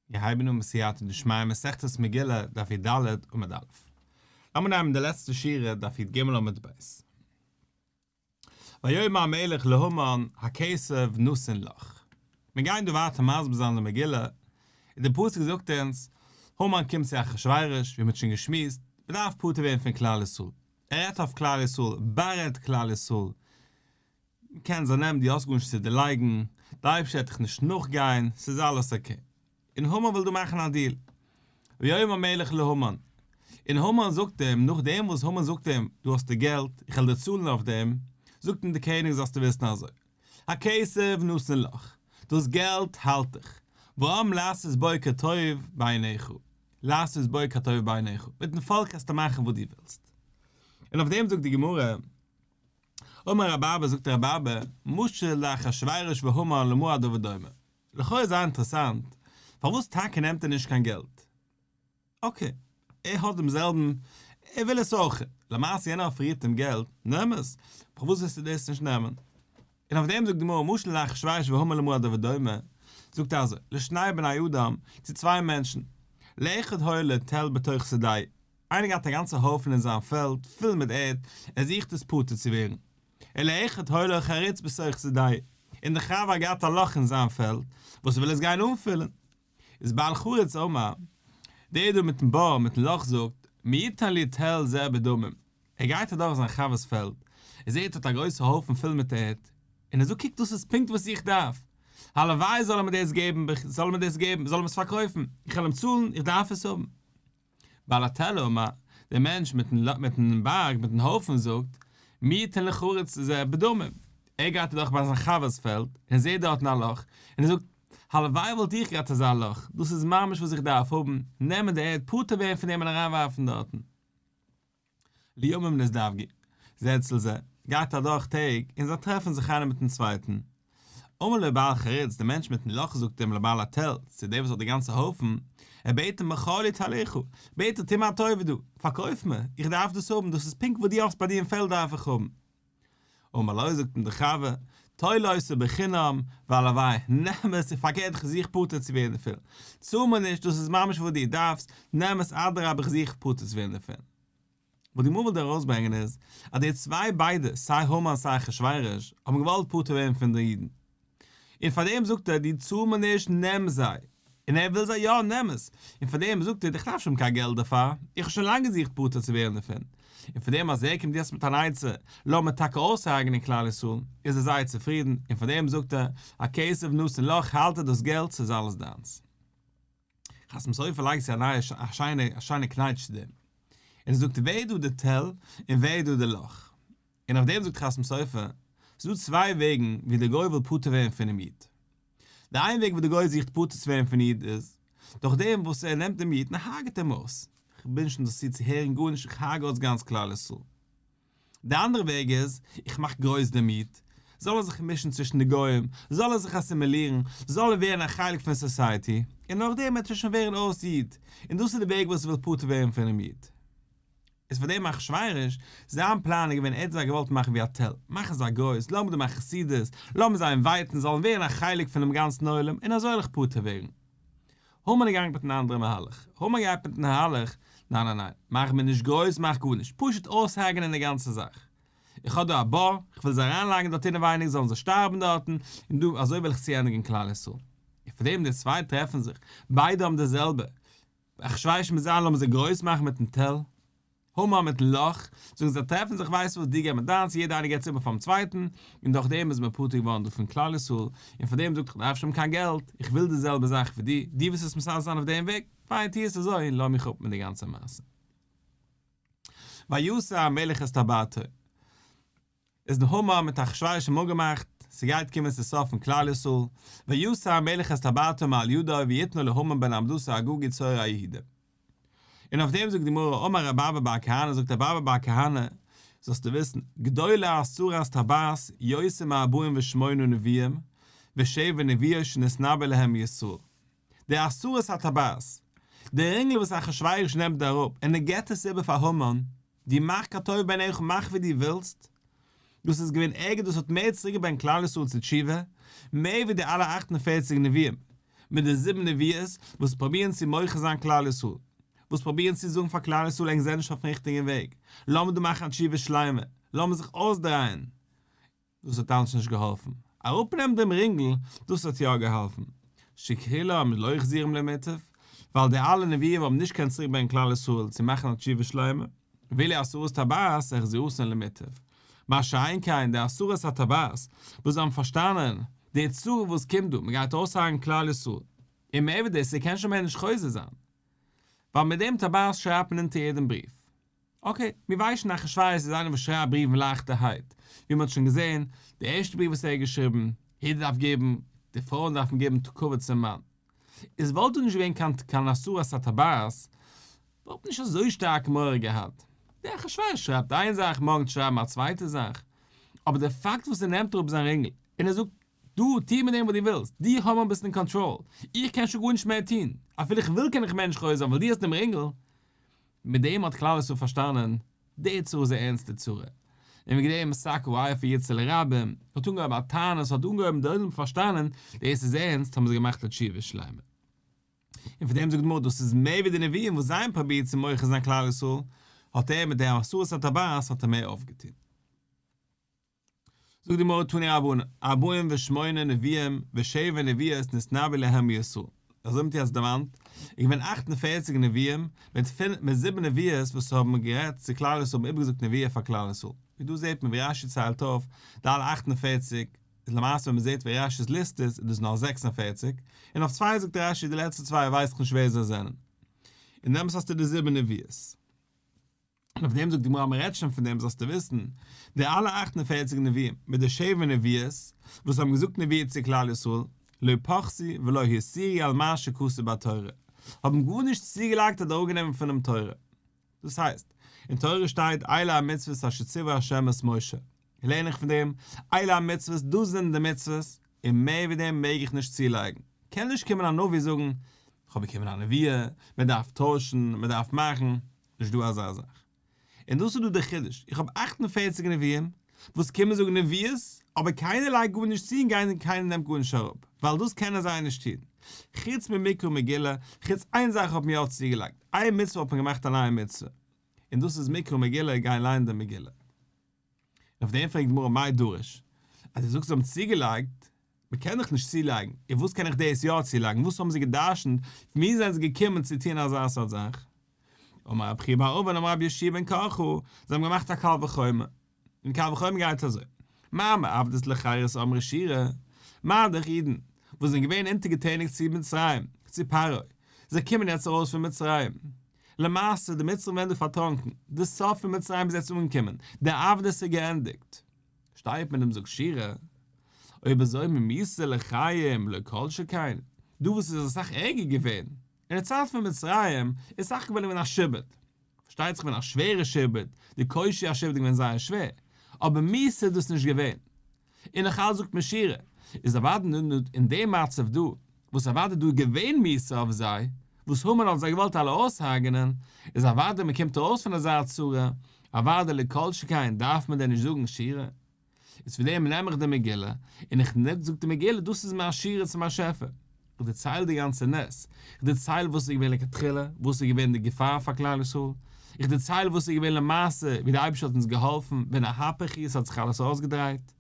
מיר הייבן אן בסייעתא דשמיא מסכת מגילה דף י"ד עמוד א'. לאמיר נעמען די לעצטע שורה דף י"ג עמוד ב'. ויאמר המלך להמן הכסף נתון לך. מיר גייען דא ווייטער מסביר זיין די מגילה, און די פסוק זאגט אונז, המן קומט צו אחשורוש, ווי מען האט שוין געשמועסט, מען דארף פטור ווערן פון כלל ישראל. ער רעדט אויף כלל ישראל, בארעדט כלל ישראל, מ'קען זיי נעמען, דו האסט גארנישט צו דערלייגן, די אייבערשטער וועט דיך נישט נאכגיין, ס'איז אלעס okay. און המן וויל דא מאכן א deal. ויאמר המלך להמן. און המן זאגט אים, נאכדעם וואס המן זאגט אים, דו האסט די געלט, איך וועל דיר צאלן אויף דעם, זאגט אים דער קעניג זאלסטו וויסן אזוי, הכסף נתון לך, דאס געלט האלט איך, והעם לעשות בו כטוב בעיניך, לעשות בו כטוב בעיניך, מיטן פאלק קענסטו מאכן וואס דו ווילסט. און אויף דעם זאגט די גמרא, אמר רבי אבא זאגט רבי אבא, משל לאחשורוש והמן למה הדבר דומה. לכאו' איז זייער אינטערעסאנט, פארוואס טאקע נעמט ער נישט קיין געלט? okay, ער האט דעם זעלבן, ער וויל עס אויך, למעשה יענער אפערירט אים געלט, נעם עס, פארוואס וועסטו דאס נישט נעמען? און אויף דעם זאגט די גמרא, משל לאחשורוש והמן למה הדבר דומה, זאגט ער אזוי, לשני בני אדם, צו צוויי מענטשן, לאחד היה לו תל בתוך שדהו, איינער געהאט א גאנצע הויפן אין זיין פעלד פול מיט ערד, ער זוכט עס פטור צו ווערן. ולאחד היה לו חריץ בתוך שדהו, און דער חבר האט געהאט א לאך אין זיין פעלד, וואס ער וויל עס גיין אנפילן. איז בעל חריץ אמר, דער דא מיטן בור מיטן לאך זאגט, מי יתן לי תל זה בדמים, ער גייט אדורך זיין חבר'ס פעלד, ער זעט האט א גרויסע הויפן פול מיט ערד, און ער זאגט קוק דאס איז פונקט וואס איך דארף, הלוואי זאל ער מיר דאס געבן, זאל ער מיר דאס געבן, זאל ער מיר עס פארקויפן, איך וועל אים צאלן, איך דארף עס האבן. בעל התל אמר, דער מענטש מיטן בארג, מיטן הויפן זאגט, מי יתן לי חריץ זה בדמים. ער גייט אדורך ביי זיין חבר'ס פעלד, און זעט דארטן א לאך, און ער זאגט, הלוואי וואלט איך געהאט אזא לאך, דאס איז ממש וואס איך דארף האבן, נעמען די ערד, פטור ווערן פון דעם און אריינווארפן דארטן. לימים נזדווגו, זה אצל זה, גייט אדורך טעג, און זיי טרעפן זיך איינער מיטן צווייטן. אמר לו בעל חריץ, דער מענטש מיטן לאך זאגט אים לבעל התל, צו דער וואס האט די גאנצע הויפן, ער בעט אים מכור לי תליך, בעט ער טו מיר א טובה דא, פארקויף מיר, איך דארף דאס האבן, דאס איז פונקט וואס דו האסט ביי דיר אין פעלד דארף איך האבן. אמר לו, זאגט אים דער חבר, טול אותו בחינם, והלוואי, נעם עס, און פארקערט איך זוך פטור צו ווערן דערפון. צאל מיר נישט, דאס איז ממש וואס דו דארפסט, נעם עס אדרבה איך זוך פטור צו ווערן דערפון. וואס די גמרא וויל דא ארויסברענגען איז, אז די צוויי ביידע, סיי המן סיי אחשורוש, האבן געוואלט פטור ווערן פון די אידן. און פאר דעם זאגט ער, דו צאל מיר נישט, נעם זיי. און ער וויל זיי יא, נעם עס. און פאר דעם זאגט ער, איך דארף שוין קיין געלט דערפאר, איך האב שוין לאנג געזוכט פטור צו ווערן דערפון. און פאר דעם אז ער קומט יעצט מיט אן עצה, לאמיר טאקע אויסהרג'נען כלל ישראל, איז ער זייער צופרידן, און פאר דעם זאגט ער, הכסף נתון לך, האלט ער דאס געלט, ס'איז אלעס דיינס. חתם סופר לייגט צו א נייע א שיינע א שיינע קנייטש צו דעם, און ער זאגט ווער איז דא די תל און ווער איז דא די לאך? און אויף דעם זאגט חתם סופר, ס'איז דא צוויי וועגן ווי דער גוי וויל פטור ווערן פונעם איד. די איין וועג ווי דער גוי זוכט פטור צו ווערן פון איד איז, דורך דעם וואס ער נעמט דעם איד און הרג'ט אים אויס, כ'בין נישט אינטערעסירט צו הערן גארנישט איך הרג אויס גאנץ כלל ישראל. די אנדערע וועג איז, איך מאך גרויס דעם איד, זאל ער זיך מישן צווישן די גוים, זאל ער זיך אסימילירן, זאל ער ווערן א חלק פון society, און נאכדעם וועט ער שוין ווערן אויס איד, און דאס איז די וועג וואס ער וויל פטור ווערן פונעם איד. איז פאר דעם אחשורוש, זיין פלאן איז געווען ער האט זיי געוואלט מאכן ווי א תל, מאכן זיי גרויס, לאמיר דא מאכן חסידות, לאמיר זיי invite ן, זאלן ווערן א חלק פונעם גאנצן עולם, און אזוי וועל איך פטור ווערן. המן איז געגאנגען מיטן אנדערע מהלך, המן גייט מיטן מהלך, ניין ניין ניין, מאך מיר נישט גרויס מאך גארנישט, פשוט אויסהרג'נען די גאנצע זאך, איך האב דא א בור, איך וויל זיי אריינלייגן דארט אינעווייניג זאלן זיי שטארבן דארטן, און דא אזוי וועל איך צוענדיגן כלל ישראל. און פאר דעם די צוויי טרעפן זיך, ביידע האבן די זעלבע, אחשורוש מיט זיין לאמיר זיי גרויס מאכן מיטן תל, המן מיטן לאך, זאגן זיי טרעפן זיך ווייסט וואס דו געב מיר דיינס יעדער איינער געבט עס איבער פארן צווייטן, און דורך דעם איז מען פטור געווארן דא פון כלל ישראל, און פאר דעם זאגט איך דארף שוין קיין געלט, איך וויל די זעלבע זאך ווי דו, דו ווילסט עס מסדר זיין אויף דעם וועג, פיין טו עס אזוי און לאז מיך אפ מיט די גאנצע מעשה. ויסר המלך את טבעתו. איז די המן מיט אחשורוש האבן אפגעמאכט, ס'גייט קומען צו סוף פון כלל ישראל, ויסר המלך את טבעתו מעל ידו ויתנה להמן בן המדתא האגגי צורר היהודים. און אויף דעם זאגט די גמרא, אמר רבי אבא בר כהנא, זאגט רבי אבא בר כהנא, זאלסטו וויסן, גדולה הסרת טבעת יותר מארבעים ושמונה נביאים ושבע נביאות שנתנבא להם ישראל. די הסרת הטבעת, די רינגל וואס אחשורוש נעמט אראפ און ער געבט עס איבער פאר המן, דו מאך כטוב בעיניך מאך ווי דו ווילסט, דאס איז געווען ערגער דאס האט מער צוריק געברענגט כלל ישראל צו תשובה, מער ווי די אלע 48 נביאים. מיט די זיבן נביאות וואס פרובירן צו מוחה זיין כלל ישראל, וואס פרובירן צו זאגן פאר כלל ישראל ענק זענען נישט אויפן ריכטיגן וועג, לאמיר דא מאכן א תשובה שלימה, לאמיר זיך אויסדרייען, דאס האט אלץ נישט געהאלפן. אראפנעמען דעם רינגל, דאס האט יא געהאלפן. שכולם לא החזירום למוטב, ווייל די אלע נביאים האבן נישט קענען צוריקברענגען כלל ישראל צו מאכן א תשובה שלימה, ואילו הסרת טבעת החזירתן למוטב. מה שאין כן די הסרת הטבעת, וואס זיי האבן פארשטאנען די צרה וואס קומט דא, מען גייט אויסהרג'ן כלל ישראל, און מער ווי דאס, ס'קען שוין מער נישט חוזר זיין, ווייל מיט דעם טבעת שרייבט מען אונטער יעדעם בריוו. אקעי, מיר ווייסן אחשורוש איז איינער וואס שרייבט בריוון לייכטערהייט, ווי מען האט שוין געזען, די ערשטע בריוו וואס ער האט געשריבן, יעדער דארף געבן, די פרויען דארפן געבן כבוד צום מאן. איז וואלט דא נישט געווען קיין קיין הסרת הטבעת, וואלט מען נישט אזוי שטארק מורא געהאט. דער אחשורוש שרייבט איין זאך, מארגן שרייבן א צווייטע זאך. אבער דער פאקט וואס ער נעמט אראפ זיין רינגל, און ער זאגט, דו, טו מיט דעם וואס דו ווילסט, דו המן ביסט אין קאנטראל, איך קען שוין גארנישט מער טון, אפילו איך וויל קען איך מער נישט חוזר זיין ווייל דו האסט דעם רינגל, מיט דעם האט כלל ישראל פארשטאנען די צרה איז א ערנסטע צרה, און וועגן דעם שק האפר יצא לרבים, האט אנגעהויבן א תענית, האט אנגעהויבן די עולם פארשטאנען דאס איז ערנסט האבן זיי געמאכט א תשובה שלימה. און פון דעם זאגט די גמרא דאס איז מער ווי די נביאים וואס זיי האבן פרובירט צו מוחה זיין כלל ישראל, האט ער מיט דעם הסרת הטבעת האט ער מער אויפגעטון. זאגט די גמרא תנו רבנן, ארבעים ושמונה נביאים ושבע נביאות נתנבאו להם בישראל, אזוי מ'האט יעצט דערמאנט, איז געווען 48 נביאים מיט מיט זיבן נביאות וואס האבן גערעדט צו כלל ישראל האבן איבערגעזאגט נבואה פאר כלל ישראל, ווי דא זעט מען ווי רש"י ציילט אויף די אלע 48, איז למעשה ווען מ'זעט ווי רש"י'ס ליסט איז, איז דאס נאר 46, און אויף צוויי זאגט רש"י די לעצטע צוויי ווייס איך נישט ווער זיי זענען. און דעמאלטס האסטו די זיבן נביאות. און אויף דעם זאגט די גמרא מען רעדט שוין פון דעם זאלסטו וויסן, די אלע 48 נביאים מיט די שבע נביאות וואס האבן געזאגט נבואה צו כלל ישראל, לא פחתו ולא הותירו על מה שכתוב בתורה, האבן גארנישט צוגעלייגט אדער אראפגענומען פונעם תורה. דאס הייסט, אין תורה שטייט אלה המצוות אשר ציווה ה' את משה, לערן איך פון דעם, אלה המצוות, דאס זענען די מצוות, און מער ווי דעם מעג איך נישט צולייגן. קען נישט קומען א נביא זאגן, איך האב באקומען א נבואה, מען דארף טוישן, מען דארף מאכן, נישט דא אזא זאך. און דאס איז דא דער חידוש, איך האב 48 נביאים וואס קומען זאגן נביאות, אבער קיינער לייגט גארנישט צו און קיינער נעמט גארנישט אראפ, ווייל דאס קענען זיי נישט טון. חוץ ממקרא מגילה, חוץ איין זאך האט מען יא צוגעלייגט, איין מצוה האט מען געמאכט א נייע מצוה, און דאס איז מקרא מגילה, גיין ליינען די מגילה. און אויף דעם פרעגט די גמרא מאי דרוש, אז דו זאגסט זיי האבן צוגעלייגט, מען קען דאך נישט צולייגן, און וואס קען איך דאס יא צולייגן, וואס האבן זיי גע'דרש'נט, פון וואו זענען זיי געקומען צו טון אזא סארט זאך? אמר רבי חייא בר אבין אמר רבי יהושע בן קרחה, זיי האבן געמאכט א קל וחומר, און קל וחומר גייט אזוי, מה מעבדות לחירות אמרו שירה, מה דאך אידן וואס זענען געווען אונטערגעטעניגט צו מצרים, צו פרעה, זיי קומען יעצט ארויס פון מצרים, למעשה די מצרים ווערן דא פארטראנקען, די סוף פון מצרים איז יעצט אנגעקומען, די עבדות איז געענדיגט, שטייט מען און מ'זאגט שירה, אויב אזוי ממיתה לחיים לא כל שכן, דא וואס איז אסאך ערגער געווען, אין די צייט פון מצרים איז סך הכל געווען א שעבוד, פארשטייט זיך געווען א שווערע שעבוד, די קושי השעבוד איז געווען זייער שווער, אבער מיתה איז דאס נישט געווען. און נאך אלץ זאגט מען שירה, איז אוודאי אין דעם מצב דא, וואס אוודאי דא איז געווען מיתה אויף זיי, וואס המן האט זיי געוואלט אלע אויסהרג'נען, איז אוודאי מען קומט ארויס פון אזא צרה, אוודאי לא כל שכן דארף מען דען נישט זאגן שירה. איז פון דעם נעם איך די מגילה, און איך זאג די מגילה, דאס איז מיין שירה צום באשעפער. איך דערצייל די גאנצע נס, איך דערצייל וואס איז געווען לכתחילה, וואס איז געווען די געפאר פאר כלל ישראל, איך דערצייל וואס איז געווען למעשה, ווי דער אייבערשטער האט אונז געהאלפן, ונהפוך הוא, עס האט זיך אלעס אויסגעדרייט.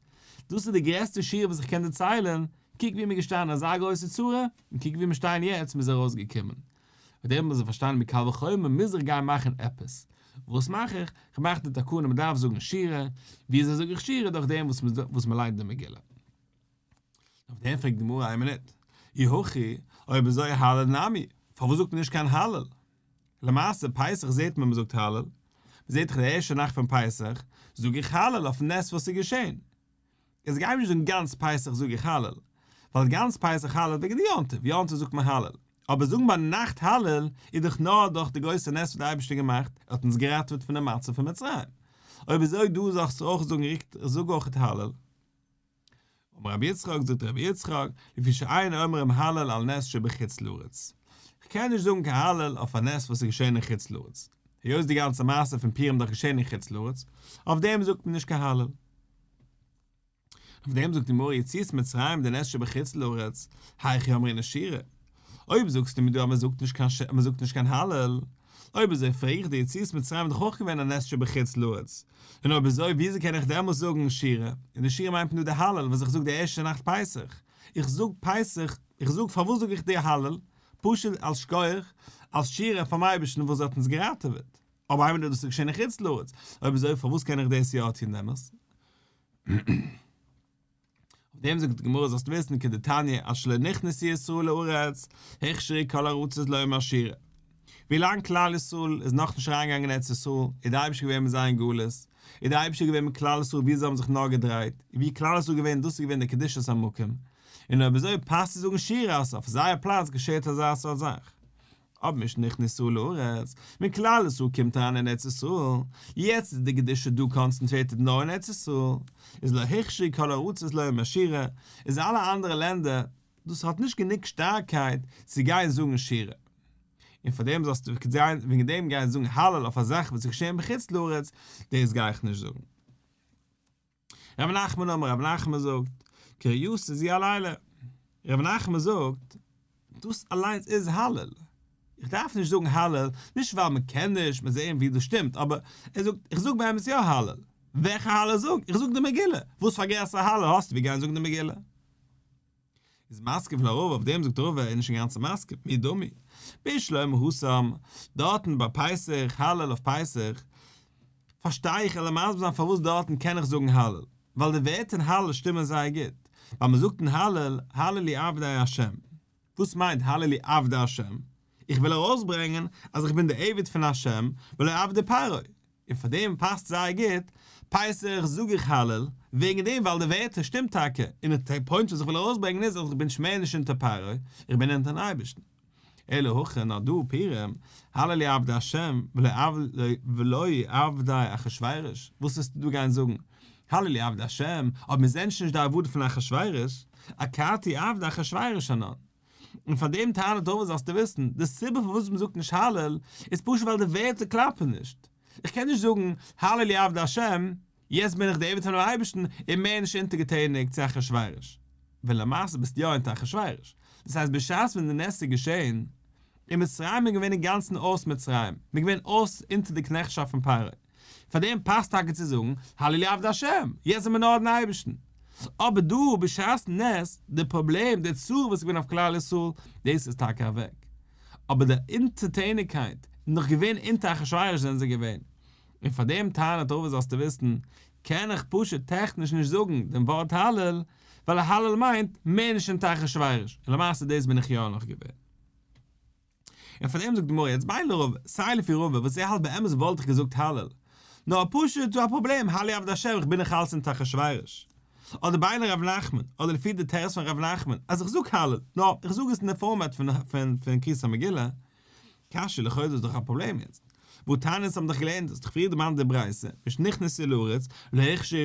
דאס איז די גרעסטע שירה וואס איך קען דערציילן, קוק ווי מ'איז געשטאנען אזא גרויסע צרה, און קוק ווי מיר שטייען יעצט, מ'איז ארויסגעקומען. מיט דעם מוז איך פארשטיין מקל וחומר מוז איך גיין מאכן עפעס. וואס מאך איך? איך מאך די תקנה מ'דארף זאגן שירה, וויאזוי זאג איך שירה? דורך דעם וואס מ'ליינט די מגילה. אויף דעם פרעגט די גמרא איין מינוט, אי הכי, אויב אזוי הלל נמי, פארוואס זאגט מען נישט קיין הלל? למעשה פסח זעט מען מ'זאגט הלל, מ'זעט דאך די ערשטע נאכט פון פסח זאג איך הלל אויפן נס וואס איז געשען. איז גיי מיר נישט זאגן גאנץ פסח זאג איך הלל, ווייל גאנץ פסח הלל וועגן די יום טוב, יום טוב זאגט מען הלל, אבער זאגן ביינאכט הלל איז דאך נאר דורך די גרויסע נס וואס דער אייבערשטער געמאכט, ער האט אונז געראטעוועט פון די מצב פון מצרים. אויב אזוי דא זאלסטו אויך זאגן זאג אויך הלל. אמר רבי יצחק, זאגט רבי יצחק, לפי שאין אומרים הלל על נס שבחוץ לארץ. כ'קען נישט זאגן קיין הלל אויף א נס וואס איז געשען אין חוץ לארץ. היות די גאנצע מעשה פון פורים איז דאך געשען אין חוץ לארץ, אויף דעם זאגט מען נישט קיין הלל. אויף דעם זאגט די גמרא יציאת מצרים דנס שבחוץ לארץ, היכי אמרינן שירה. אויב זאגסטו מיר דא אז מען זאגט נישט קיין מען זאגט נישט קיין הלל, אויב אזוי פרעג איך דיר, יציאת מצרים איז דאך אויך געווען א נס שבחוץ לארץ, און אויב אזוי וויאזוי קען איך דעמאלס זאגן שירה, און די שירה מיינט מען דא די הלל וואס איך זאג די ערשטע נאכט פסח, איך זאג פסח, איך זאג פארוואס זאג איך די הלל, פשוט אלס שכוח, אלס שירה פאר'ן אייבערשטן וואס האט אונז געראטעוועט, אבער איינמאל דאס איז געשען אין חוץ לארץ, אויב אזוי פארוואס קען איך דאס יא טון דעמאלס? אויף דעם זאגט די גמרא זאלסט וויסן כדתניא עד שלא נכנסו ישראל לארץ הוכשרו כל הארצות לומר שירה. ווילאנג כלל ישראל איז נאכנישט אריינגעגאנגען אין ארץ ישראל איז די אייבישטער געווען מיט זיי אין גלות, איז די אייבישטער געווען מיט כלל ישראל ווי זיי האבן זיך נאר געדרייט, און ווי כלל ישראל געווען דאס איז געווען די קדושת המקום, און אויב אזוי פאסט צו זאגן שירה אז אויף זייער פלאץ געשעהט אזא סארט זאך. אבער משנכנסו לארץ, ווען כלל ישראל קומט אריין אין ארץ ישראל, יעצט איז די קדושה דא קאנצענטרעטעד נאר אין ארץ ישראל, איז לא הוכשרו כל הארצות לומר שירה, איז אלע אנדערע לענדער, דאס האט נישט גענוג שטארקייט צו גיין זאגן שירה. און פאר דעם זאלסטו וועגן דעם גיין זאגן הלל אויף א זאך וואס איז געשען בחוץ לארץ, דאס גיי איך נישט זאגן. רב נחמן אמר רב נחמן זאגט, קריאתא זו עלילא. רב נחמן זאגט, דאס אליינס איז הלל. איך דארף נישט זאגן הלל, נישט ווייל מען קען נישט, מיר זעען ווי דאס שטימט, אבער ער זאגט, איך זאג באמת יא הלל. וועלכע הלל זאג? איך זאג די מגילה. וואס פאר גרעסערע הלל האסטו ווי גיין זאגן די מגילה? איז מתקיף לה רבא, אויף דעם זאגט רבא ער איז נישט אינגאנצן מסכים, מי דמי, בשלמא התם, דארטן ביי פסח, הלל אויף פסח, פארשטיי איך וועל מסביר זיין פארוואס דארטן קען איך זאגן הלל, ווייל די ווערטער אין הלל שטימען זייער גוט, ווייל מען זאגט אין הלל, הללו עבדי ה'. וואס מיינט הללו עבדי ה'? איך וויל ארויסברענגען אז איך בין דער עבד פון השם ולא עבדי פרעה, און פאר דעם פאסט זייער גוט פסח זאג איך הלל, וועגן דעם ווייל די ווערטער שטימט טאקע, און די פוינט וואס איך וויל ארויסברענגען איז אז איך בין מער נישט אונטער פרעה, איך בין אונטערן אייבערשטן. אלא הכא נאר דא פורים, הללו עבדי השם ולא עבדי אחשורוש, וואס וועסטו דא גיין זאגן? הללו עבדי השם, אבער מיר זענען שוין נישט די עבדים פון אחשורוש, אכתי עבדי אחשורוש אנן. און פאר דעם טענה'ט רבא זאלסטו וויסן, די סיבה פארוואס מען זאגט נישט הלל, איז פשוט ווייל די ווערטער קלאפן נישט. איך קען נישט זאגן, הללו עבדי השם, יעצט בין איך די עבד פונעם אייבערשטן און מער נישט אונטערגעטעניגט צו אחשורוש. ווען למעשה ביסטו יא אונטער אחשורוש. דאס הייסט בשעת ווען די נס איז געשען, אין מצרים איז געווען אינגאנצן אויס מצרים, מען איז געווען אויס אונטער די קנעכטשאפט פון פרעה. פאר דעם פאסט טאקע צו זאגן, הללו עבדי השם, יעצט זעמיר נאר דעם אייבערשטן. אבער דא בשעת'ן נס, די פראבלעם, די צרה וואס איז געווען אויף כלל ישראל, דאס איז טאקע אוועק. אבער די אונטערטעניגקייט, נאך געווען אונטער אחשורוש זענען זיי געווען. און פאר דעם טענה'ט רבא זאלסטו וויסן, קען איך פשוט טעכניש נישט זאגן דעם ווארט הלל, ווייל הלל מיינט מער נישט אונטער אחשורוש, און למעשה דאס בין איך יא נאך געווען. און פאר דעם זאגט די גמרא יעצט בין לרבא, סיי לפי רבא וואס ער האלט באמת וואלט איך געזאגט הלל, נאר פשוט דא א פראבלעם הללו עבדי השם איך בין נאך אלץ אונטער אחשורוש, אדער בין לרב נחמן, אדער לפי די תירוץ פון רב נחמן אז איך זאג הלל, נאר איך זאג עס אין די פארמעט פון פון קריאת המגילה, קשיא לכאו' איז דאס דאך א פראבלעם יעצט, והתניא אונז האבן דאך געלערנט האסט דאך פריער דערמאנט די ברייתא, משנכנסו לארץ לא הוכשרו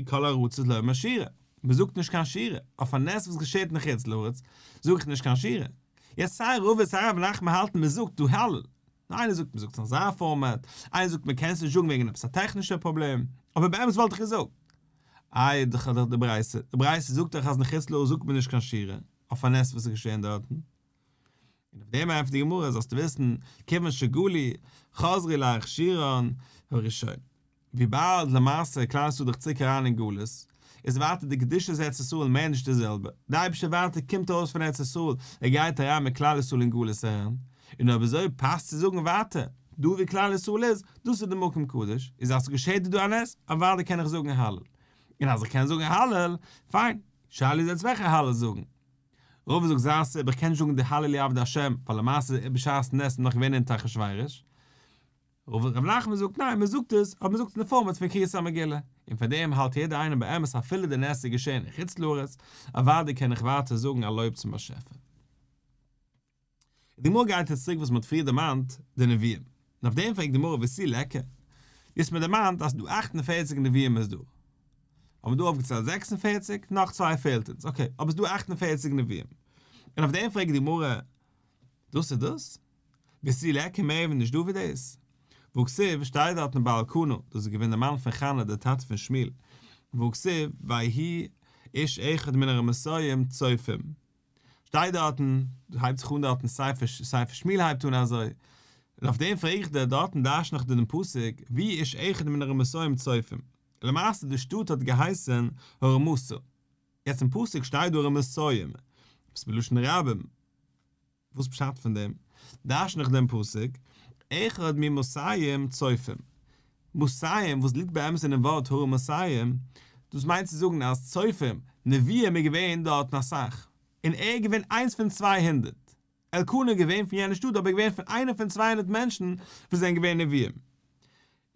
כל הארצות לומר שירה, מען זאגט נישט קיין שירה, אויף א נס וואס געשעט אין חוץ לארץ זאג איך נישט קיין שירה. יעצט סיי רבא סיי רב נחמן האלטן מען זאגט דא הלל, נאר איינער זאגט מען זאגט עס אין אזא פארמאט, איינער זאגט מען קען עס נישט זאגן וועגן עפעס א טעכנישע פראבלעם, אבער באמת וואלט איך געזאגט. איי דאך דאך די ברייתא, די ברייתא זאגט דאך אז אין חוץ לארץ זאגט מען נישט קיין שירה אויף א נס וואס איז געשען דארטן. און אויף דעם ענטפערט די גמרא זאלסטו וויסן, כיוון שגלו חזרו להכשירן הראשון. וויבאלד למעשה כלל ישראל דאך צוריק אריין אין גלות, איז ווייטער די קדושת ארץ ישראל מער נישט די זעלבע, די אייבערשטער ווייטער קומט ארויס פון ארץ ישראל, ער גייט אריין מיט כלל ישראל אין גלות אריין, און אויב אזוי פאסט צו זאגן ווייטער, דא ווי כלל ישראל איז, דאס איז די מקום קדוש, איז אז ס'געשעט דא א נס, אוודאי קען איך זאגן הלל. און אז איך קען זאגן הלל, פיין, שאלה איז יעצט וועלכע הלל זאגן. רבא זאגט זיין סיבה, איך קען נישט זאגן די הללו עבדי השם, ווייל למעשה בשעת נס איז נאך געווען אונטער אחשורוש, רב נחמן זאגט ניין מען זאגט עס אבער מען זאגט עס אין די פארמעט פון קריאת המגילה, און פאר דעם האלט יעדער איינער באמת אפילו די נס איז געשען אין חוץ לארץ, אוודאי קען איך ווייטער זאגן א לויב צום באשעפער. די גמרא גייט יעצט צוריק וואס מען האט פריער דערמאנט די נביאים, און אויף דעם פרעגט די גמרא ותו ליכא, דו האסט מיר דערמאנט אז ס'דא 48 נביאים איז דא, האבן מיר דא אויפגעציילט 46, נאך צוויי פעלט אונז, okay, אבער ס'דא 48 נביאים, און אויף דעם פרעגט די גמרא, דאס איז דאס? ותו ליכא מער ווי נישט דא ווי דאס? והכתיב שטייט דארט ביי אלקנה, דאס איז געווען דער מאן פון חנה דער טאטע פון שמואל, והכתיב ויהי איש אחד מן הרמתים צופים. שטייט דארטן, הייבט זיך אן דארטן ספר ספר שמואל הייבט אן אזוי, און אויף דעם פרעג איך דיר, דארטן דרש'ן איך דיר דעם פסוק, והוא איש אחד מן הרמתים צופים, למעשה די שטאט האט געהייסן הרמתה, יעצט אין פסוק שטייט דא רמתים, עפעס בלשון רבים, וואס פשט פון דעם? דרש'ן איך דעם פסוק, אחד ממאתים צופים. מאתים וואס ליגט באמת אינעם ווארט הרמתים, דאס מיינט צו זאגן אז צופים, נביאים איז געווען דארטן אסאך, און ער איז געווען איינס פון 200. אלקנה איז געווען פון יענע שטאט אבער געווען פון איינער פון 200 מענטשן וואס זענען געווען נביאים.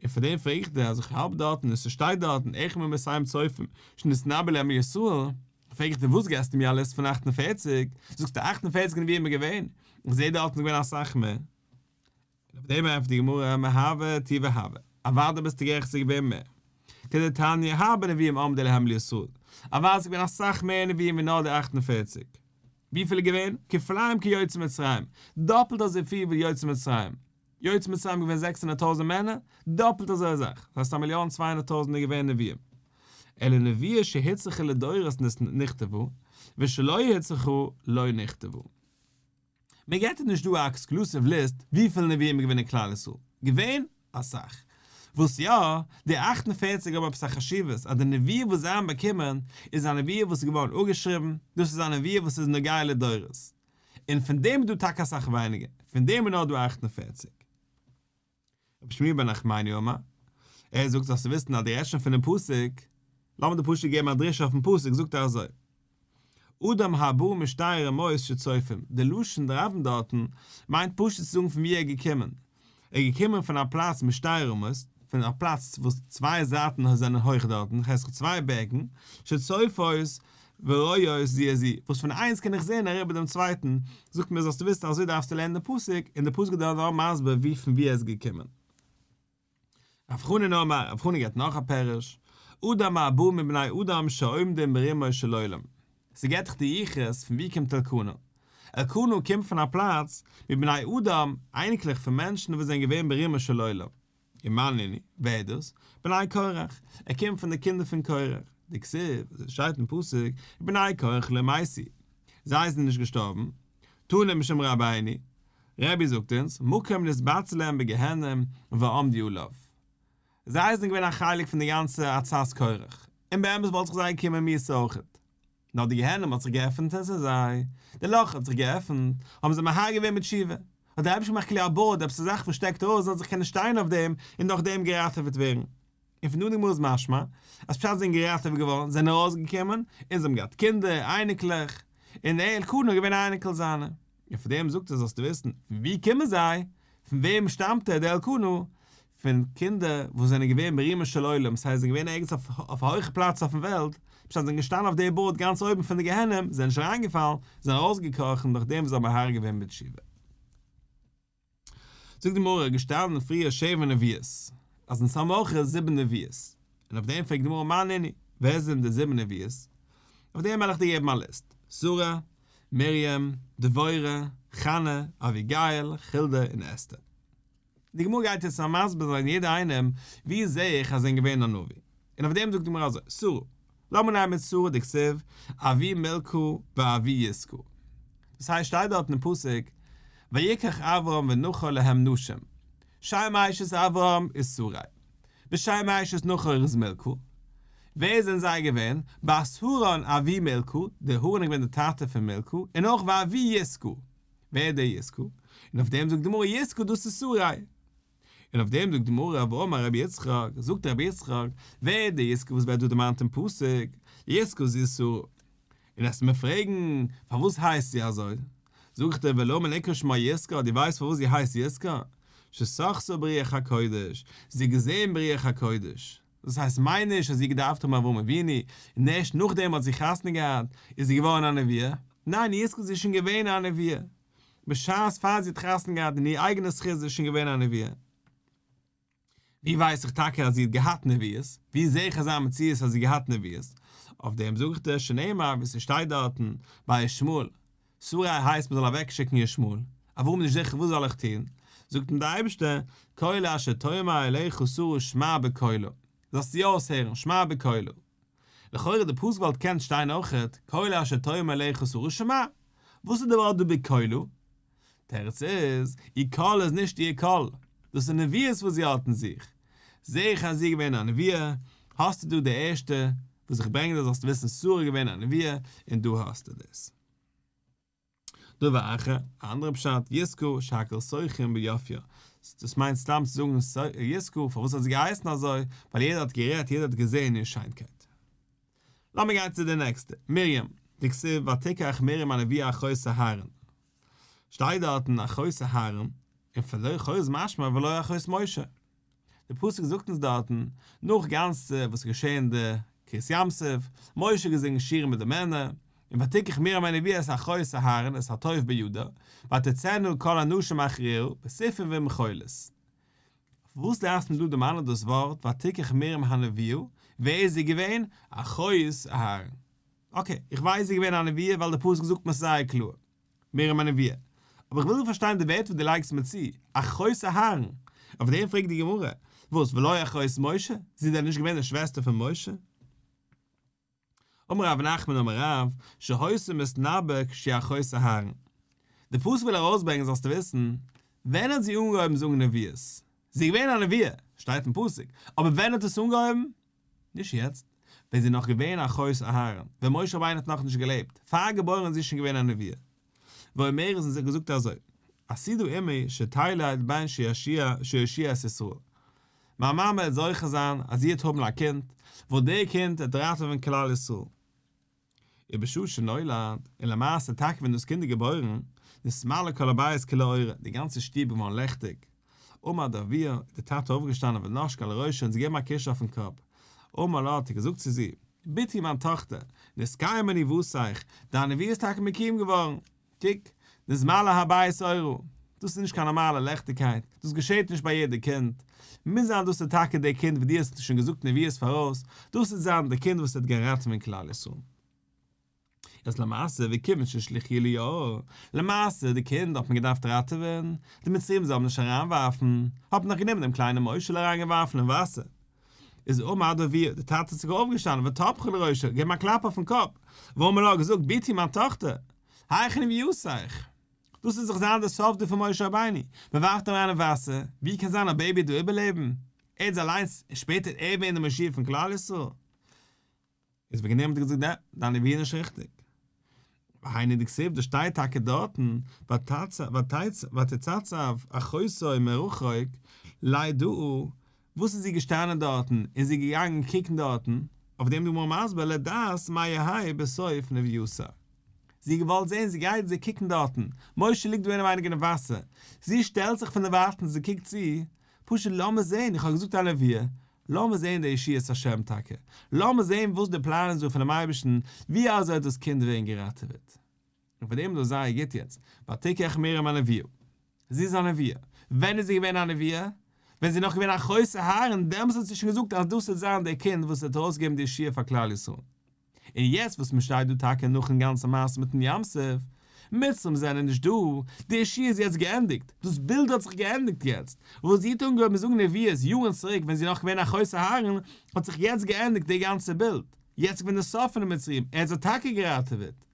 און פאר דעם פרעג איך דיר אז איך האלט דארטן און ס'שטייט דארטן אחד ממאתים צופים שנתנבאו להם לישראל, פרעג איך דיר וואס געסטו מיר א ליסט פון 48, זאגסטו 48 נביאים איז געווען, איך זעה דארטן איז געווען אסאך מער. און אויף דעם ענטפערט די גמרא מהוה טובא הוה, אוודאי ביסטו גערעכט ס'איז געווען מער, כדתניא הרבה נביאים עמדו להם לישראל, אוודאי ס'איז געווען אסאך מער נביאים ווי נאר די 48. וויפיל איז געווען? כפליים כיוצאי מצרים, דאפלט אזויפיל ווי יוצאי מצרים. יוצאי מצרים איז געווען 600,000 מענער, דאפלט אזוי אסאך, דאס הייסט א מיליאן 200,000 איז געווען נביאים. אלא נבואה שהוצרכה לדורות נכתבה, ושלא הוצרכה לא נכתבה. מען געט נישט דא א exclusive ליסט וויפיל נביאים איז געווען אין כלל ישראל. געווען? אסאך. וואס יא, די 48 האבן עפעס א חשיבות, אז די נבואה וואס זיי האבן באקומען, איז א נבואה וואס איז געווארן אפגעשריבן, דאס איז א נבואה וואס איז נוגע לדורות. און פון דעם איז דא טאקע אסאך ווייניגער, פון דעם איז נאר דא 48. רבי שמואל בר נחמני אמר, ער זאגט זאלסטו וויסן אז די רעדסט שוין פונעם פסוק, לאמיר דיר פשוט געבן א דרשה אויפן פסוק, זאגט ער אזוי, אדם הבא משתי רמות שצופים, די לשון רבים דארטן מיינט פשוט צו זאגן פון וואו ער איז געקומען, ער איז געקומען פון א פלאץ משתי רמות, פון א פלאץ וואס צוויי זייטן זענען הויך דארטן, הייסט צוויי בערגן, שצופות ורואות זו את זו, וואס פון איינס קען איך זען אריבער דעם צווייטן, זאגט מיר זאלסטו וויסן אזוי דארפסטו לערנען די פסוק, און די פסוק איז דארט נאר מסביר ווי פון וואו ער איז געקומען. רב חנין אמר, רב חנין געבט נאך א פירוש, אדם הבא מבני אדם שעומדים ברומו של עולם. ס'געבט דיך די יחוס פון וואו קומט אלקנה. אלקנה קומט פון א פלאץ מבני אדם, אייניקלעך פון מענטשן וואס זענען געווען ברומו של עולם. ומאן נינהו, ווער איז דאס? בני קורח, ער קומט פון די קינדער פון קורח, דכתיב, עס שטייט אין פסוק, בני קורח לא מתו, זיי זענען נישט געשטארבן, תנא משום רבינו, רבי זאגט אונז, מקום נתבצר להם בגיהנום ועמדו עליו. זיי זענען געווען א חלק פון די גאנצע עצת קורח, און באמת וואלט זיך זיי געקומען מיתה אויכעט. נאר די גיהנום האט זיך געעפנט און ס'איז זיי, די לאך האט זיך געעפנט, האבן זיי מהרהר געווען בתשובה, האט דער אייבערשטער געמאכט כאילו א בארד, עפעס א זאך וואס שטעקט ארויס זאל זיך קענען שטיין אויף דעם און דורך דעם געראטעוועט ווערן. און פון דא אין די גמרא איז משמע, אז בשעת זיי זענען געראטעוועט געווארן, זענען ארויסגעקומען, און זיי האבן געהאט קינדער, אייניקלעך, און דער אלקנה איז געווען א אייניקל זיינער. און פון דעם זאגט ער זאלסטו וויסן, פון וואו קומען זיי? פון וועם שטאמט ער, דער אלקנה? פון קינדער וואס זענען געווען ברומו של עולם, ס'הייסט זיי זענען געווען ערגעץ אויף א הויכע פלאץ אויפן וועלט, בשעת זיי זענען געשטאנען אויף די בארד גאנץ אויבן פון די גיהנום, זענען נישט אריינגעפאלן, זענען ארויסגעקראכן דורך דעם וואס זיי האבן מהרהר געווען בתשובה. זאגט די גמרא, געשטאנען פריער שבע נביאות, אז אונז האבן אויך זיבן נביאות, און אויף דעם פרעגט די גמרא מאי נינהו, ווער זענען די זיבן נביאות? אויף דעם וועל איך דיר געבן א ליסט, שרה, מרים, דבורה, חנה, אביגיל, חולדה און אסתר. די גמרא גייט יעצט מסביר זיין יעדער איינעם ווי זעה איך אז זיי זענען געווען א נביא, און אויף דעם זאגט די גמרא אזוי, שרה, לאמיר נעמען מיט שרה דכתיב אבי מלכה ואבי יסכה, דאס הייסט שטייט דארט אין פסוק ויקח אברם ונחור להם נשים, שם אשת אברם איז שרי, ושם אשת נחור איז מלכה, ווער זענען זיי געווען? בת הרן אבי מלכה, דער הרן איז געווען דער טאטע פון מלכה, און אויך ואבי יסכה, ווער איז דער יסכה? און אויף דעם זאגט די גמרא יסכה דאס איז שרי. און אויף דעם זאגט די גמרא ואמר רבי יצחק, זאגט רבי יצחק, ווער איז דער יסכה וואס ווערט דא דערמאנט אין פסוק, יסכה זו שרה. און וועסט מיר פרעגן, פארוואס הייסט זי אזוי? זאג איך דיר ולמה נקרא שמה יסכה, דו ווייסט פארוואס זי הייסט יסכה? ששחתה ברוח הקודש, זי האט געזען ברוח הקודש. דאס הייסט מיין נישט אז זי האט געדארפט האבן אברהם אבינו, און ערשט נאכדעם האט זי חתונה געהאט, איז זי געווארן א נביאה. ניין, יסכה זי איז שוין געווען א נביאה. בשעת פאר זי האט חתונה געהאט אין איר אייגענע זכות איז זי שוין געווען א נביאה. ווי ווייס איך טאקע אז זי האט געהאט נביאות? ווי זעה איך אזא מציאות אז זי האט געהאט נביאות? אויף דעם זאג איך דיר שנאמר ווי ס'שטייט דארטן ביי ישמעאל, שרי הייסט מ'זאל אוועקשיקן ישמעאל, אברהם איז נישט זיכער וואס זאל איך טון, זאגט אים דער אייבערשטער, כל אשר תאמר אליך שרה שמע בקולה, זאלסט זי אויסהערן, שמע בקולה. לכאורה די פסוק וואלט געקענט שטיין אויכעט, כל אשר תאמר אליך שרה שמע. וואס איז די ווארט דא בקולה? תירוץ איז, איר קול איז נישט איר קול, דאס איז נביאות וואס זי האט אין זיך. זעה איך אז זי איז געווען א נביאה, האסטו דא די ערשטע וואס איך ברענג דיר זאלסט וויסן שרה איז געווען א נביאה און דא האסטו דאס. דבר אחר, א אנדערע פשט, יסכה שהכל שוחים ביופיה, דאס מיינט סתם צו זאגן יסכה, פארוואס האט זי געהייסן אזוי, ווייל יעדער האט גערעדט, יעדער האט געזען איר שיינקייט. לאמיר גיין צו די נעקסטע, מרים, דכתיב ותקח מרים הנביאה אחות אהרן. שטייט דארטן אחות אהרן, און פון לכאו' איז משמע ולא אחות משה. די פסוק זאגט אונז דארטן, נאך גאנצע וואס איז געשען די קריעת ים סוף, משה האט געזינגען שירה מיט די מענער, און ותקח מרים הנביאה את אחות אהרן את התוף בידה, ותצאנה כל הנשים אחריה, בתופים ובמחולות. וואס דארף מען דא דערמאנען דאס ווארט ותקח מרים הנביאה, ווער איז זי געווען? אחות אהרן. okay, איך ווייס זי איז געווען א נביאה ווייל די פסוק זאגט מיר עס זייער קלאר. מרים הנביאה. אבער איך וויל דא פארשטיין די ווערטער וואס דו לייגסט מיר צו, אחות אהרן. אויף דעם פרעגט די גמרא, וואס ולא אחות משה? זי איז דען נישט געווען די שוועסטער פון משה? אמר רב נחמן אמר רב, שהיתה מתנבאה כשהיא אחות אהרן. די פסוק וויל ארויסברענגען זאלסטו וויסן, ווען האט זי אנגעהויבן זאגן נביאות? זי איז געווען א נביאה, שטייט אין פסוק, אבער ווען האט עס אנגעהויבן? נישט יעצט, ווען זי איז נאך געווען אחות אהרן, ווען משה רבינו האט נאכנישט געלעבט, פאר געבוירן איז זי שוין געווען א נביאה. ואומרת און זי האט געזאגט אזוי, עתידה אמי שתלד בן שיושיע את ישראל. מיין מאמע וועט זוכה זיין אז זי וועט האבן א קינד, וואס דער קינד וועט ראטעווען כלל ישראל. ובשעה שנולד, און למעשה טאקע ווען דאס קינד איז געבוירן, נתמלא כל הבית כולו אורה, די גאנצע שטוב איז געווארן לעכטיג. עמד אביה, איז דער טאטע אויפגעשטאנען ונשקה לראשה און זי געגעבן א קוש אויפן קאפ. אמר לה, האט ער געזאגט צו זי, בתי מיין טאכטער, נתקיימה נבואתך, דיין נבואה איז טאקע מקוים געווארן. קוק, נתמלא הבית אורה, דאס איז נישט קיין נארמאלע לעכטיגקייט, דאס געשעט נישט ביי יעדע קינד, מוז זיין דאס איז טאקע דער קינד וואס דו האסט שוין געזאגט נביאות פאראויס, דאס וועט זיין דער קינד וואס וועט גיין ראטעווען כלל ישראל. איז למעשה וכיוון שהשליכוהו ליאור, למעשה די קינד האט מען געדארפט ראטעווען, די מצרים זאלן נישט אריינווארפן, האט מען דאך גענומען דעם קליינעם משה'לע אריינגעווארפן אין וואסער, איז עמד אביה, די טאטע האט זיך אויפגעשטאנען וטפחה לראשה, געגעבן א קלאפ אויפן קאפ, ואמר לה, געזאגט, בתי מיין טאכטער, היכן נבואתך? דאס איז דאך זיין די סוף דא פון משה רבינו, מען ווארפט אים אריין אין וואסער, ווי קען זיין א baby דא איבערלעבן? ער איז אליינס, און שפעטער וועט ער ווערן די מושיע פון כלל ישראל. איז וועגן דעם האט ער געזאגט ניין, דיין נבואה איז נישט ריכטיג. והיינו דכתיב, דאס שטייט טאקע דארטן, ותתצב אחותו מרחוק לידעה, וואס איז זי געשטאנען דארטן און זי איז געגאנגען קוקן דארטן, אויף דעם די גמרא מסביר לדעת מה יהא בסוף נבואתה. זי האט געוואלט זען, זי גייט זי קוקן דארטן, משה ליגט דא אינעווייניג אינעם וואסער, זי שטעלט זיך פון דערווייטנס זי קוקט צו, פשוט לאמיר זען, איך האב געזאגט א נבואה, לאמיר זען די ישועת השם טאקע, לאמיר זען וואס די פלאן איז דא פונעם אייבערשטן, ווי אזוי האט דאס קינד ווערן געראטעוועט. און פאר דעם איז דאס זייער גוט יעצט, ותקח מרים הנביאה. זי איז א נביאה. ווען איז זי געווען א נביאה? ווען זי איז נאך געווען אחות אהרן, דעמאלס האט זי שוין געזאגט אז דאס וועט זיין דער קינד וואס וועט ארויסגעבן די ישועה פאר כלל ישראל. און יעצט וואס מען שטייט דא טאקע נאכן גאנצן מעשה מיטן ים סוף, מצרים זענען נישט דא, די ישועה איז יעצט געענדיגט, דאס בילד האט זיך געענדיגט יעצט, וואס זי האט אנגעהויבן זאגן נביאות יארן צוריק ווען זי איז נאך געווען אחות אהרן, האט זיך יעצט געענדיגט די גאנצע בילד, יעצט איז געווען די סוף פון די מצרים, ער האט זיי טאקע געראטעוועט.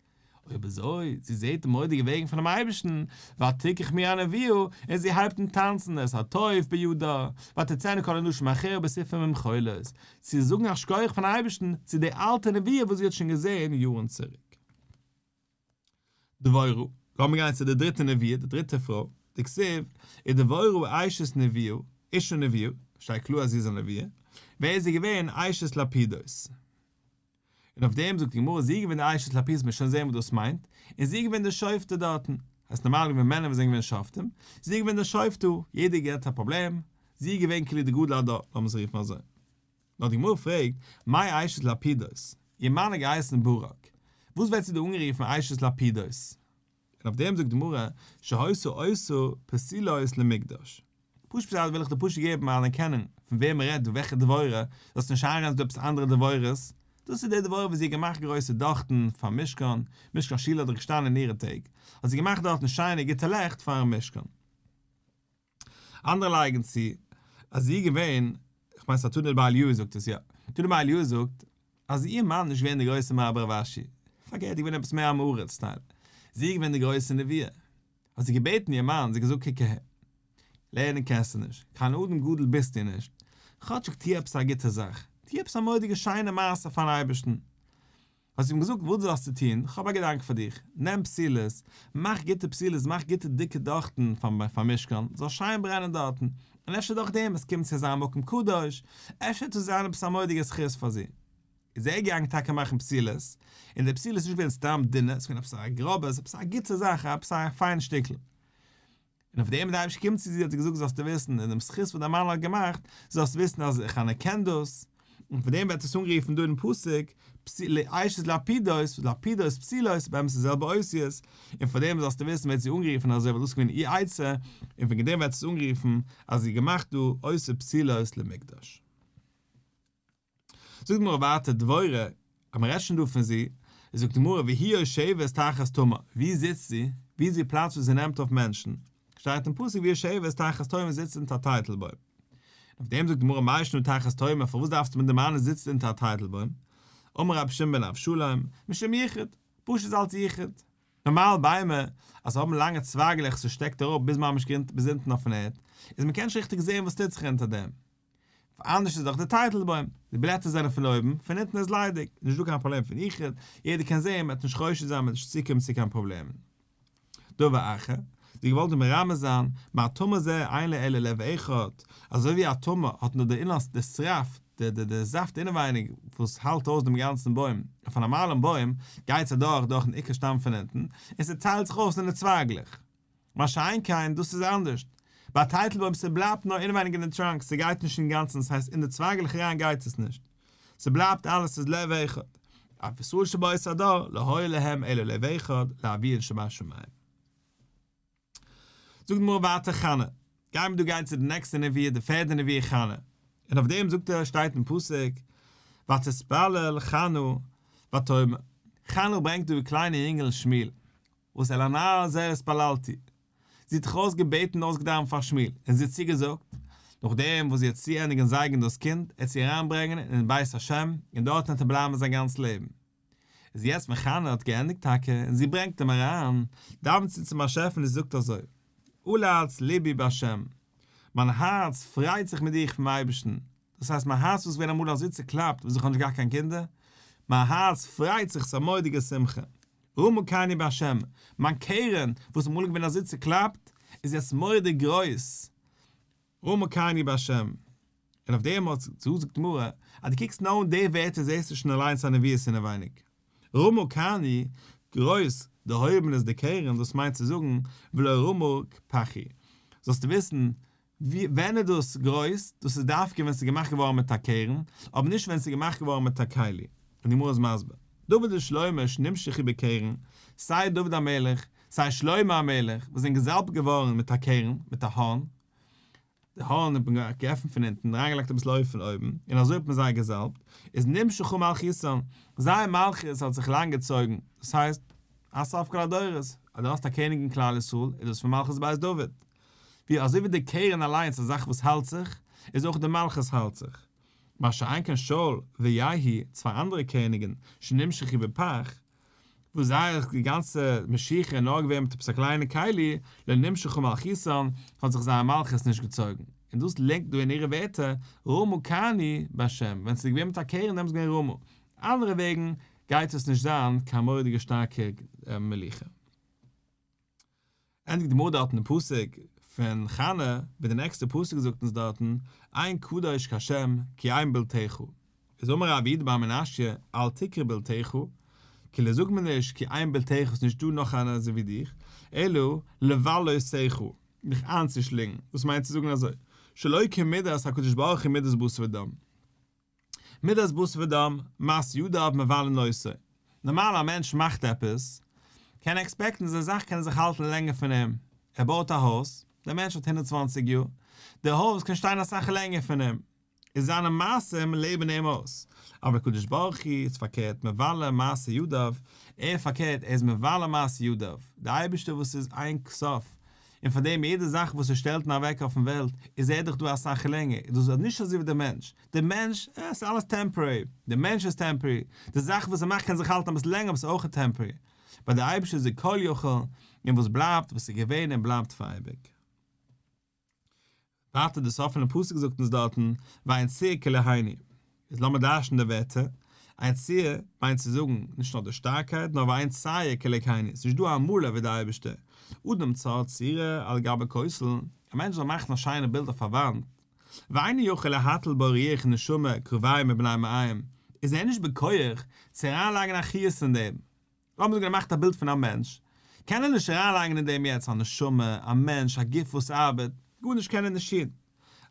אויב אזוי, זי זעט די מורא'דיגע וועגן פונעם אייבערשטן, ותקח מרים הנביאה, און זי הייבט אן טאנצן, את התוף בידה, ותצאנה כל הנשים אחריה בתופים ובמחולות, צו זאגן א שכוח פארן אייבערשטן צו די אלטע נבואה וואס זי האט שוין געזען יארן צוריק. דבורה, לאמיר גיין צו די דריטע נביאה, די דריטע פרוי, דכתיב, ודבורה אשת נביאה, אשה נביאה, שטייט קלאר אז זי איז א נביאה, ווער איז זי געווען, אשת לפידות. און אויף דעם זאגט די גמרא זי איז געווען די אשת לפידות מ'וועט שוין זען וואס דאס מיינט, און זי איז געווען די שופטת דארטן, עס איז נארמאל געווען מענער וואס זענען געווען שופטים, זי איז געווען די שופטת, יעדער געהאט א פראבלעם, זי איז געווען כאילו די גדול הדור, לאמיר עס רופן אזוי. נאר די גמרא פרעגט, מאי אשת לפידות? איר מאן האט געהייסן ברק, וואס ווערט זי דא אנגערופן אשת לפידות? און אויף דעם זאגט די גמרא, שהיתה עושה פתילות למקדש. פשוט פשט וויל איך דיר פשוט געבן אן אנערקענונג פון וועם מען רעדט דא, וועלכע דבורה, זאלסט נישט איינרעדן ס'איז דא עפעס אנדערע דבורות, דאס איז די דבורה וואס זי האט געמאכט גרויסע דאכטן פארן משכן, משכן שילה האט דאך געשטאנען אין אירע טעג, האט זי געמאכט דארטן שיינע גוטע לעכט פארן משכן. אנדערע לייגן צו אז זי איז געווען, איך מיין ס'איז א תנא דבי אליהו זאגט עס יא, תנא דבי אליהו זאגט אז איר מאן איז נישט געווען די גרויסע מר בר רב אשי, פארקערט איז געווען עפעס מער עם הארץ סטייל. זי איז געווען די גרויסע נביאה. האט זי געבעטן איר מאן, זי האט געזאגט קוק אהער, לערנען קענסטו נישט, קיין אדם גדול ביסטו נישט, כאטשיג טו עפעס א גוטע זאך, טו עפעס א מורא'דיגע שיינע מעשה פארן אייבערשטן. האט זי אים געזאגט, וואס זאלסטו טון, כ'האב א געדאנק פאר דיך, נעם פתילות, מאך גוטע פתילות, מאך גוטע דיקע דאכטן פארן משכן, זאל שיין ברענען דארטן, און אפשר דורך דעם עס קומט צו אזא מקום קדוש, אפשר וועט עס זיין עפעס א מורא'דיגע זכות פאר זי. איז ער געגאנגען טאקע מאכן פתילות, און די פתילות איז נישט געווען סתם דינע, עס איז געווען עפעס א גראבע, עפעס א גוטע זאך, עפעס א פיין שטיקל. און אויף דעם איז דער אייבערשטער געקומען צו זי האט זי געזאגט זאלסטו וויסן אין דעם זכות וואס דיין מאן האט געמאכט, זאלסטו וויסן אז איך אנערקען דאס, און פון דעם ווערט עס אנגערופן דא אין פסוק, אשת לפידות, לפידות פתילות, באמת די זעלבע אותיות, און פון דעם זאלסטו וויסן ווערט זי אנגערופן אזוי ווייל דאס איז געווען איר עצה, און וועגן דעם ווערט עס אנגערופן אז זי האט געמאכט דא עושה פתילות למקדש. זאגט די גמרא ווייטער דבורה, אז מען רעדט שוין דא פון זי, זאגט די גמרא והיא יושבת תחת תמר, ווי זיצט זי, ווי איז איר פלאץ וואו זי נעמט אויף מענטשן, שטייט אין פסוק והיא יושבת תחת תומר זיצט אונטער א טייטלבוים. אויף דעם זאגט די גמרא מאי שנא תחת תומר פארוואס דארפסטו מיר דערמאנען זיצט אונטער א טייטלבוים, אמר רבי שמעון בן אבשלום, משום ייחוד, פשוט אלץ ייחוד. נארמאל ביימער אז האבן לאנגע צווייגלעך ס'שטעקט אראפ ביז ממש ביז אונטן אויפן ערד, איז מ'קען נישט ריכטיג זען וואס טוט זיך אונטער דעם. אנדערש איז דאך די טייטלבוים, די בלעטער זענען פון אויבן, פון אונטן איז ליידיג, נישט דא קיין פראבלעם פון ייחוד, יעדער קען זען, מען וועט נישט חושד זיין, מען וועט נישט צוקומען צו קיין פראבלעמען. דבר אחר, זי האט געוואלט דא מרמז זיין, מה תמר זה אין לו אלא לב אחד, אזוי ווי א תמר האט נאר די אינערסטע, די שרף, די די די זאפט אינעווייניג וואס האלט אויס דעם גאנצן בוים, אויף א נארמאלן בוים גייט עס אדורך דורכן עיקר שטאם פון אונטן, און ס'טיילט זיך אויס אין די צווייגלעך. מה שאין כן דאס איז אנדערשט, ביי א טייטלבוים ס'בלייבט נאר אינעווייניג אין די trunk ס'גייט נישט אינגאנצן ס'הייסט אין די צווייגלעך אריין גייט עס נישט ס'בלייבט אלעס ס'איז לב אחד, אף ישראל שבאותו הדור לא היה להם אלא לב אחד לאביהן שבשמים. זאגט די גמרא ווייטער חנה, גייען מיר דא גיין צו די נעקסטע נביאה די פערדע נביאה חנה, און אויף דעם זאגט ער שטייט אין פסוק ותתפלל חנה ותאמר, חנה ברענגט דא איר קליינע יונגעל שמואל, וואס אל הנער הזה התפללתי. זי האט זיך אויסגעבעטן און אויסגעדאווענט פאר שמואל, און זי האט צוגעזאגט, נאכדעם וואס זי וועט צוענדיגן זייגן דאס קינד, עט זי אריינברענגען אין בית השם, און דארטן וועט ער בלייבן זיין גאנץ לעבן. איז יעצט ווען חנה האט געענדיגט טאקע, און זי ברענגט אים אריין, דאווענט זי צום באשעפער און זי זאגט אזוי, עלץ לבי בהשם, מיין הארץ פרייט זיך מיט דיך פון אייבערשטן, דאס הייסט מיין הארץ וואס איז געווען אמאל אזוי צוקלאפט וואס איך האב נישט געהאט קיין קינדער, מיין הארץ פרייט זיך, ס'איז א מורא'דיגע שמחה. רמה קרני בהשם, מיין קרן וואס איז אמאל געווען אזוי צוקלאפט, איז יעצט מורא'דיג גרויס, רמה קרני בהשם. און אויף דעם האט זאגט די גמרא, אז דו קוקסט נאר אן די ווערטער זעסטו שוין אליינס א נביאות אינעווייניג. רמה קרני, גרויס, דערהויבן איז די קרן, דאס מיינט צו זאגן, ולא רמה כפכי. זאלסטו וויסן, ווי ווען איז דאס גרויס? דאס איז דווקא ווען ס'איז געמאכט געווארן מיט א קרן, אבער נישט ווען ס'איז געמאכט געווארן מיט א כלי. און די גמרא איז מסביר, דוד ושלמה שנמשחו בקרן, סיי דוד המלך, סיי שלמה המלך, וואס זענען געזאלבט געווארן מיט א קרן, מיט א הארן, די הארן האט מען געעפנט פון אונטן, אריינגעלייגט אביסל אויל פון אויבן, און אזוי האט מען זיי געזאלבט, איז נמשכה מלכותן, זייער מלכות האט זיך לאנג געצויגן, דאס הייסט, עד סוף כל הדורות, אז דו האסט א קעניג אין כלל ישראל, איז דאס פון מלכות בית דוד. ווי אזוי ווי די קרן אליינס א זאך וואס האלט זיך, איז אויך די מלכות האלט זיך. מה שאין כן שאול ויהוא, צוויי אנדערע קעניגן, שנמשחו בפך, וואס זייער די גאנצע משיחה איז נאר געווען מיט עפעס א קליינע כלי, לא נמשכה מלכותן, האט זיך זייער מלכות נישט געצויגן. און דאס ליגט דא אין אירע ווערטער, רמה קרני בהשם, ווען ס'איז געווען מיט א קרן דעמאלטס איז געווען רמה. אנדערע וועגן גייט עס נישט זיין קיין מורא'דיגע שטארקע מלוכה. ענדיגט די גמרא דארטן די פסוק פון חנה, ווי די נעקסטע פסוק זאגט אונז דארטן, אין קדוש כהשם כי אין בלתך. איז אמר רב יהודה בר מנשיא, אל תקרי בלתך, כאילו זאגט מען נישט כי אין בלתך ס'איז נישט דא נאך איינער אזוי ווי דיך, אלא לבלותך, דיך איינצושלינגן, דאס מיינט צו זאגן אזוי, שלא כמידת הקדוש ברוך הוא מידת בשר ודם. מידת בשר ודם, מעשה ידיו מבלין אותו. נארמאל א מענטש מאכט עפעס, קען ער עקספעקטן אז די זאך קען זיך האלטן לענגער פון אים. ער בויט א הויז, דער מענטש האט 120 יאר, די הויז קען שטיין אסאך לענגער פון אים. און זיינע מעשים לעבן אים אויס. אבער הקדוש ברוך הוא איז פארקערט מבלה מעשה ידיו, ער פארקערט ער איז מבלה מעשה ידיו, דער אייבערשטער וואס איז אין סוף, און פאר דעם יעדע זאך וואס ער שטעלט און אוועק אויפן וועלט איז ער דאך דא אסאך לענגער, איז דאס נישט אזוי ווי דער מענטש, דער מענטש, אה, ס'איז אלעס temporary, דער מענטש איז temporary, די זאך וואס ער מאכט קען זיך האלטן אביסל לענגער אבער ס'איז אויך temporary. ווייל דער אייבערשטער איז דער כל יכול, און וואס בלייבט, וואס איז געווען און בלייבט פאר אייביג. ווייטער די סוף פונעם פסוק זאגט אונז דארטן, ואין צור כאלהינו. איז לאמיר דרש'ן די ווערטער, אין צור מיינט צו זאגן, נישט נאר די שטארקייט, נאר ואין צייר כאלהינו, ס'איז נישט דא א מאלער ווי דער אייבערשטער, אדם צר צורה על גבי כותל, א מענטש זאל מאכן א שיינע בילד אויף א וואנט, ואינו יכול להטיל בו רוח ונשמה קרביים ובני מעיים, איז ער נישט בכח צו אריינלייגן א חיות אין דעם. לאמיר זאגן ער מאכט א בילד פון א מענטש, קען ער נישט אריינלייגן אין דעם יעצט א נשמה, א מענטש, א גוף וואס ארבעט, גארנישט קען ער נישט טון.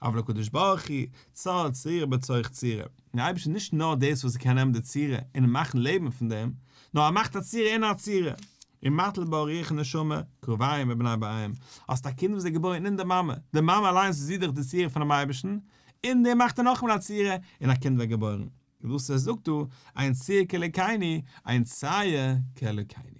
אבל הקדוש ברוך הוא, צר צורה בתוך צורה, דער אייבערשטער איז נישט נאר דאס וואס ער קען נעמען די צורה און מאכן לעבן פון דעם, נאר ער מאכט א צורה אין א צורה, ומטיל בה רוח ונשמה, קרביים ובני מעיים, האסט א קינד וואס איז געבוירן אין די מאמע, די מאמע אליינס איז זי דאך די צורה פונעם אייבערשטן, אין דעם מאכט ער נאכאמאל א צורה, און א קינד ווערט געבוירן. וואס ער זאגט דא, אין צור כאלוקינו, אין צייר כאלוקינו.